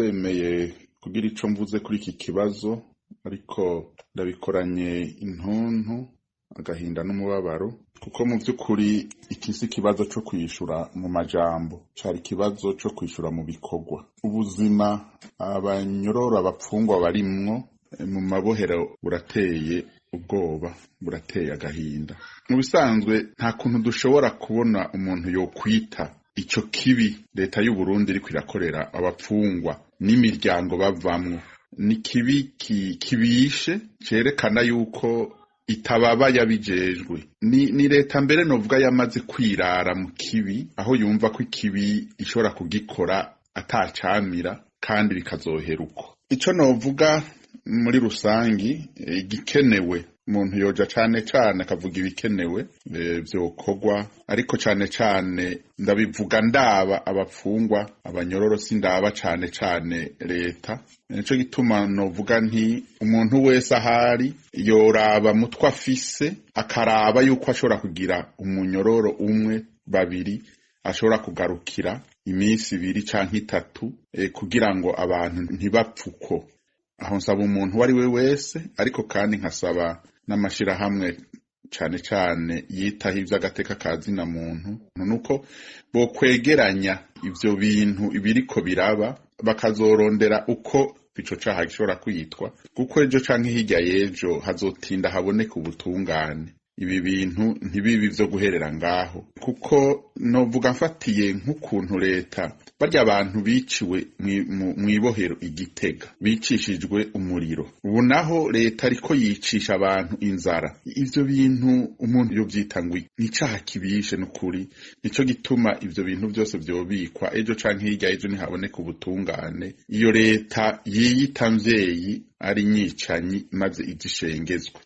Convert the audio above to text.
Ndemeye kugira ico mvuze kuri iki kibazo, ariko ndabikoranye intuntu, agahinda n'umubabaro, kuko mu vy'ukuri iki si ikibazo co kwishura mu majambo, cari ikibazo co kwishura mu bikorwa. Ubuzima abanyororo, abapfungwa barimwo mu mabohero burateye ubwoba, burateye agahinda. Mu bisanzwe nta kuntu dushobora kubona umuntu yokwita ico kibi leta y'Uburundi iriko irakorera abapfungwa n'imiryango bavamwo. Ni kibi kibishe cerekana yuko itababa yabijejwe. Ni leta mbere novuga yamaze kwirara mu kibi, aho yumva ko ikibi ishobora kugikora atacamira kandi bikazohera uko. Ico novuga muri rusangi, igikenewe, umuntu yoja cane cane akavuga ibikenewe vyokorwa, ariko cane cane ndabivuga ndaba abapfungwa, abanyororo, sindaba cane cane leta. Nico gituma novuga nti umuntu wese ahari yoraba mutwe afise, akaraba yuko ashobora kugira umunyororo umwe, babiri, ashobora kugarukira iminsi 2 canke 3, kugira ngo abantu ntibapfuko. Aho nsaba umuntu uwo ari we wese, ariko kandi nkasaba n'amashirahamwe cane cane yitaho ivy'agateka ka zina muntu, nuko bokwegeranya ivyo bintu ibiriko biraba, bakazorondera uko ico caha gishobora kwitwa, kuko ejo canke hirya y'ejo hazotinda haboneka ubutungane. Ibi bintu ntibibi vyo guherera ngaho, kuko novuga mfatiye nk'ukuntu leta barya abantu biciwe mw'ibohero Igitega, bicishijwe umuriro, ubu naho leta ariko yicisha abantu inzara. Ivyo bintu umuntu yovyita ngo ni icaha kibishe n'ukuri. Nico gituma ivyo bintu vyose vyobikwa, ejo canke hirya y'ejo nihaboneka ubutungane, iyo leta yiyita mvyeyi ari nyicanyi maze izishengezwe.